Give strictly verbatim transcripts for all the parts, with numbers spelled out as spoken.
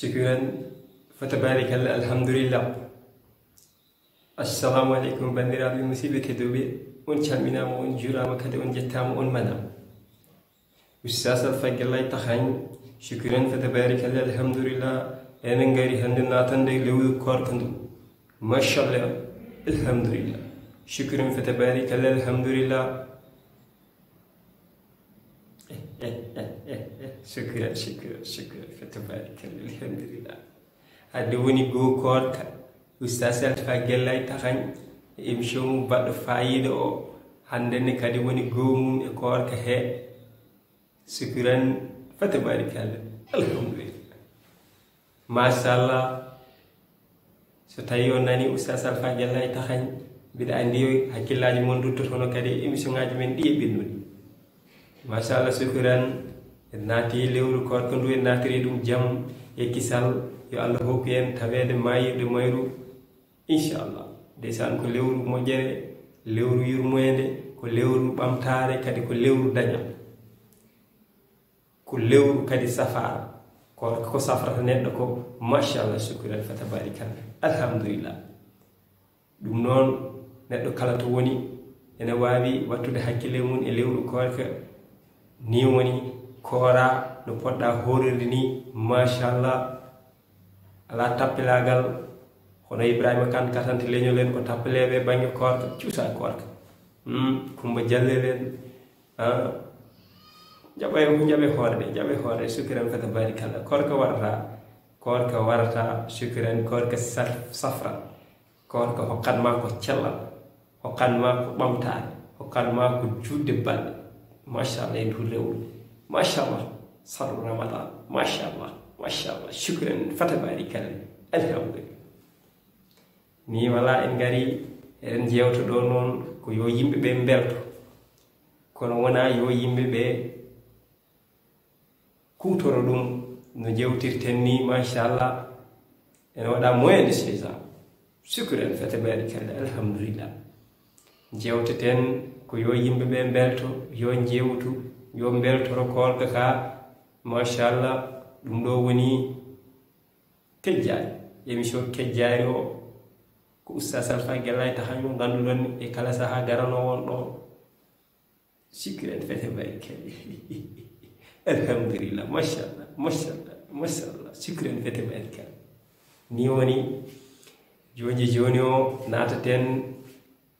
Shukran. Fatabarikalla, alhamdulillah. Assalamu alaikum, bandiraɓe musidɓe tedduɓe. On calminama, on juurama, kadi on jettama, on manama. Ustaz Alpha Gellay Taxañ, shukran, fatabarikalla, alhamdulillah. Enen ngari hande natande lewru koorka ndu. Mashallah, alhamdulillah. Shukran, fatabarikalla, alhamdulillah. Shukran, shukran, shukran, fatabarikalla, alhamdulillah. Hande woni goo koorka, Ustaz Alpha Gellay Taxañ, e émission mum baɗɗo fayida o. Hande ne kadi woni goo mum e koorka he. Shukran, fatabarikalla, alhamdulillah. Mashallah. So tawi on nani Ustaz Alpha Gellay Taxañ, mbiɗa andi hakkillaji mon duttotono kadi e émission ngaji men ɗi e ɓennuɗi. Mashallah, shukran. En naati lewru koorka ndu, en naatiri ɗum jam e kisal. Yo Allah hokku en taweede maayirde mayru, inchallah. Ndeysaan, ko lewru moƴƴere, lewru yurmeende, ko lewru ɓamtaare, kadi ko lewru dañal. Ko lewru kadi safaara. Koorka ko safrata neɗɗo ko, machallah, shukran, fatabarikalla, alhamdulillah. Ɗum noon, neɗɗo kala to woni, ene waawi wattude hakkille mum e lewru koorka. Ni woni, koora no poɗɗa hoorirde ni, machallah. Alaa tappelaagal, hono Ibrahima Kan, Katante Leñol en, ko tappeleeɓe bannge koorka, cuusa koorka. Hmm, Kumba Jallel en, ah, jaɓay, jaɓe hoore ɗe, jaɓe hoore ɗe, shukran, fatabarikalla. Koorka warata, koorka warata, shukran, koorka saf-, safra. Koorka hokkat ma ko cellal, hokkat ma ko ɓamtaare, hokkat ma ko juutde balɗe. Machallah, e ndu rewru. Machallah, saru Ramadan. Machallah, machallah. Shukran, fatabarikalla. Alhamdulillah. Ni wala en ngari, eɗen jewta ɗo noon ko yo yimɓe ɓe mbelto. Kono wona yo yimɓe ɓe kuutoro ɗum no jewtirten ni, machallah. Ene waɗa moyen de seize ans. Shukran, fatabarikalla, alhamdulillah. Jewteten ko yo yimɓe ɓe mbelto, yo jewtu, yo mbeltoro koorka ka. Machallah, ɗum ɗo woni Kejjaari. Émission Kejjaari o, ko Oustaz Alpha Gellay Taxañ mo ngannduɗon e kala saha garano on ɗo. Shukran, fatabarikalla. Alhamdulillah, machallah, machallah, machallah. Shukran, fatabarikalla. Ni woni, joni joni o, naataten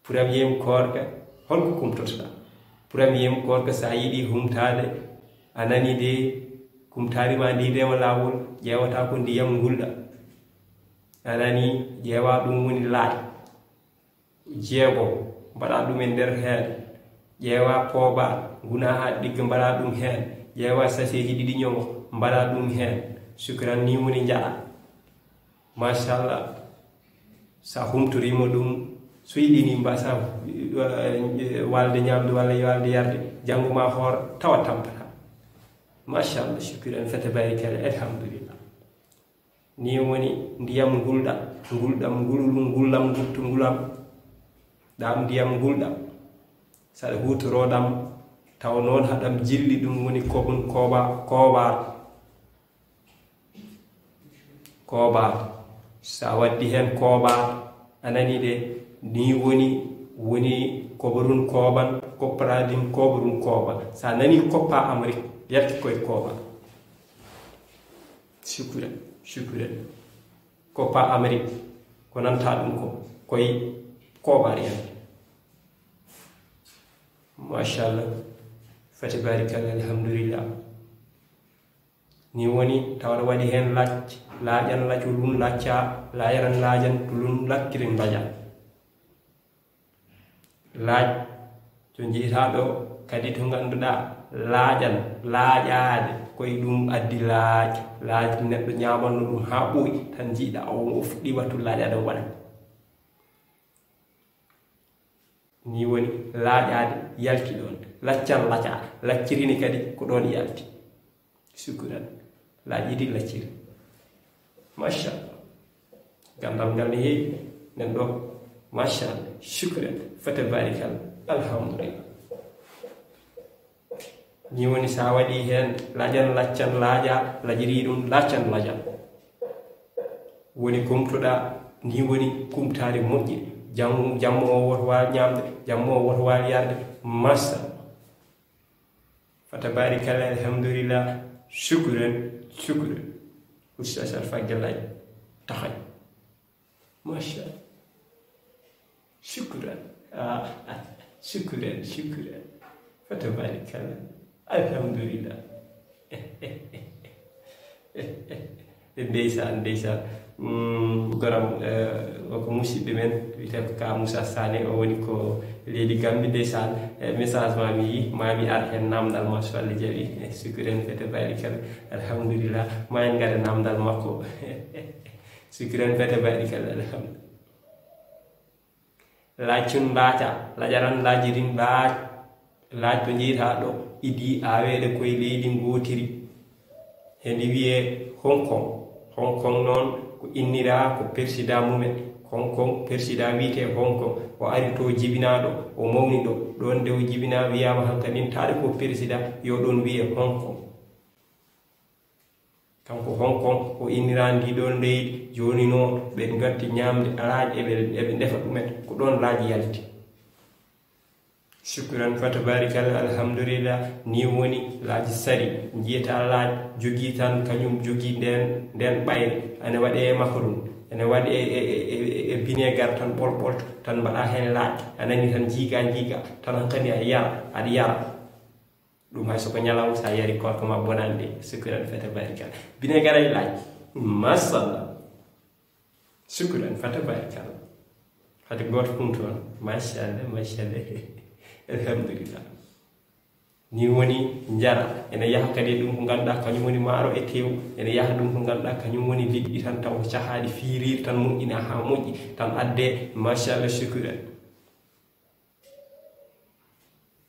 premier koorka. Holko kumtotoɗa? Premier koorka, sa yiɗi humtaade, a nani de, kumtaari ma ndi rewa laawol, ƴeewata ko ndiyam ngulɗam. A nani, ƴeewa ɗum woni laaƴ. Jeego, mbaɗa ɗum e nder heen. Ƴeewa poobar, nguna haa ɗigga, mbaɗa ɗum heen. Ƴeewa saseeji ɗiɗi ñomo, mbaɗa ɗum heen. Shukran, ni woni njaɗa. Machallah. Sa humtorima ɗum, so yiɗi ni mbasa, eh, walde ñamde walla walde yarde, janngo ma hoor, tawa tampata. Machallah, shukran, fatabarikalla, alhamdulillah. Ni woni ndiyam ngulɗam, ngulɗam, ngulɗam, ngulɗam, nguttu, ngulam. Ɗam ndiyam ngulɗam. Saɗa hutoro ɗam, taw noon haɗam jilli, ɗum woni kobun kooba, koobar. Koobar. Sa waddi heen koobar, a nani de, ni woni, woni koborun kooban, kopparadin koborun kooban. Sa nani koppa Amérique, yalti koye kooban. Shukran, shukran. Koppa Amérique, ko nanta ɗum ko, koye koobar en. Machallah, fatabarikalla, alhamdulillah. Ni woni, tawa aɗa waɗi heen laaƴ, laaƴan laaƴu lun laacca, laayaran laajan lun lakkirin mbaƴa. Laaƴ, to njiitaa ɗo, kadi to ngannduɗaa, laaƴan, laaƴaade, ko e ɗum addi laaƴ, laaƴ neɗɗo ñaamanno ɗum haa ɓooyi, tan njiiɗa o, o fuɗɗi wattu laaƴaade o waɗa. Ni woni laaƴaade yalti ɗoon. Laccan laca, lacciri ne kadi ko ɗoon yalti. Shukran. Laaƴidi lacciri. Machallah. Ganndal ngal ne heewi. Nen ɗo. Machallah. Shukran. Fatabarikal. Alhamdulillah. Ni woni sa waɗi heen lajan laccan laaƴa, lajiri ɗum laccan lajan. Woni kumtoɗaa, ni woni kumtaade moƴƴe. Jam-, jammo o woto waal ñaamde, jammo o woto waal yarde. Massa. Fa tabaarikalla, alhamdulillah. Shukran, shukran. Ustaz Alfa Gellay Taxay. Masha Allah. Shukran. Ah, ah, shukran, shukran. Fa tabaarikalla. Alhamdulillah. Ndeysaan, ndeysaan. Mm, goram, eh, o ko musidɗo men, wiyetee ko Ka Moussa Sané, o woni ko leydi Gambie, ndeysaan. Eh, message ma mi yi, ma mi ar heen naamndal ma so Allah jaɓi. Eh, shukran, fa tabaarikalla. Alhamdulillah. Ma en ngara naamndal makko. Shukran, fa tabaarikalla. Alhamdulillah. Laaj cun laaca, laƴaran laaji ɗin laaj, laaj to njeytaa ɗo, idii aaweede koye leydi ngootiri. He ndi wiyee Hong Kong. Hong Kong noon ko inniraa ko persidaa mumen. Hong Kong, persidaa wiyetee Hong Kong. O ari to jibinaa ɗo, o mawni ɗo. Ɗoon nde o jibinaa wiyaama hankadin taade ko persidaa, yo ɗoon wiyee Hong Kong. Kanko Hong Kong, o inniraani ndi ɗoon leydi, jooni noon ɓe ngatti ñaamde laaj, eɓe, eɓe ndefa ɗumen, ko ɗoon laaj yalti. Shukran, fa tabaarikalla, alhamdulillah, ni woni laaj sari, njiyataa laaj jogii tan, kañum jogii ndeen, ndeen ɓayre, ene waɗee makaroni, ene waɗee e, e, e, e, e bineegar tan ɓolɓolto, tan mbaɗaa heen laaj, a nani tan jiiga, jiiga, tan hankadi a yara, aɗa yara. Ɗum hay so ko ñalawma, so a yari koorka ma bonaani de. Shukran, fa tabaarikalla. Bineegar e laaj. Mashallah. Shukran, fa tabaarikalla. Hade gooto funtu on. Mashallah, mashallah. Alhamdulillah. Ni woni njara. Ene yaha kadi e ɗum ko ngannduɗaa kañum woni maaro e teewu. Ene yaha ɗum ko ngannduɗaa kañum woni liɗɗi tan taw ko cahaaɗi fiiriiri tan moƴƴina haa moƴƴi. Tan addee, mashallah, shukran.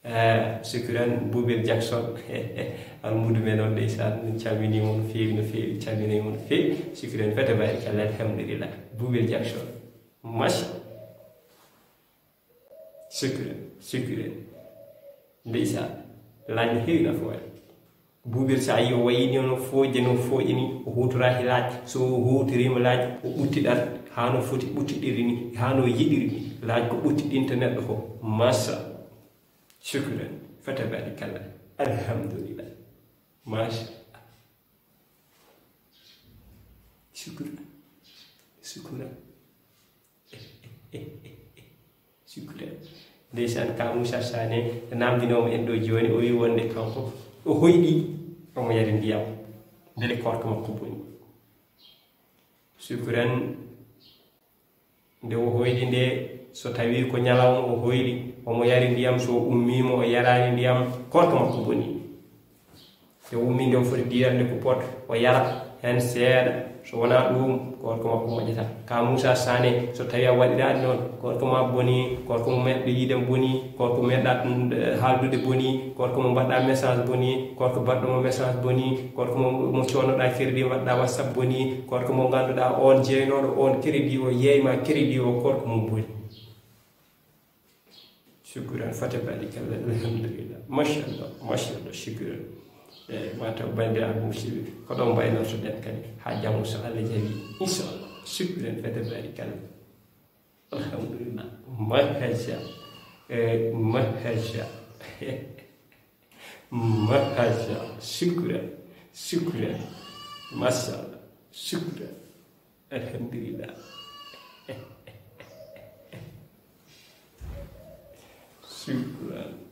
Eh, shukran, Bubel Jackson. Almuudu men on, ndeysaan, min calminii mo no feewi, no feewi, calminii mo no feewi. Shukran, fa tabaarikalla, alhamdulillah. Bubel Jackson. Masha. Shukran, shukran. Ndeysaan, laaj no heewi nafoore. Buubel, so a yii o wayini no fooƴe, no fooƴini, o huutoraaki laaj. So o huutoriima laaj, o ɓuttiɗat haa no foti ɓuttiɗiri ni, haa no yiɗiri ni. Laaj ko ɓuttiɗinta neɗɗo ko. Masha. Shukran. Fa tabaarikalla. Alhamdulillah. Masha. Shukran. Shukran. Shukran. Ndeysaan, Ka Moussa Sané, naamndinoomo en ɗo jooni, o wii wonde kanko, o hoyɗi, omo yari ndiyam. Mbele koorka makko boni. Shukran. Nde o hoyɗi nde, so tawii ko ñalawma o hoyɗi, omo yari ndiyam, so ummiima o yaraani ndiyam, koorka makko boni. Nde o ummii nde o foti diirande ko pot, o yara heen seeɗa. So wonaa ɗuum, koorka makko moƴƴataa. Ka Moussa Sané, so tawii a waɗiraani noon, koorka ma bonii, koorka mo meeɗɗo yiide bonii, koorka mo meeɗɗa, mm, haaldude bonii, koorka mo mbaɗɗa message bonii, koorka baɗɗo mo message bonii, koorka mo, mo coonoɗaa crédit mbaɗɗa WhatsApp bonii, koorka mo ngannduɗaa oon jeynooɗo oon crédit o yeeyma crédit o, koorka mum bonii. Shukran, fa tabaarikalla, alhamdulillah. Mashallah, mashallah, shukran. Eh, ma taw banndiraaɓe musidɓe, ko ɗoon mbaynortoɗen kadi. Haa janngo so Allah jaɓi, inchallah. Shukran, fa tabaarikalla. Alhamdulillah. Mahaja. Eh, mahaja. Mahaja. Shukran. Shukran. Mashallah. Shukran. Alhamdulillah. Shukran.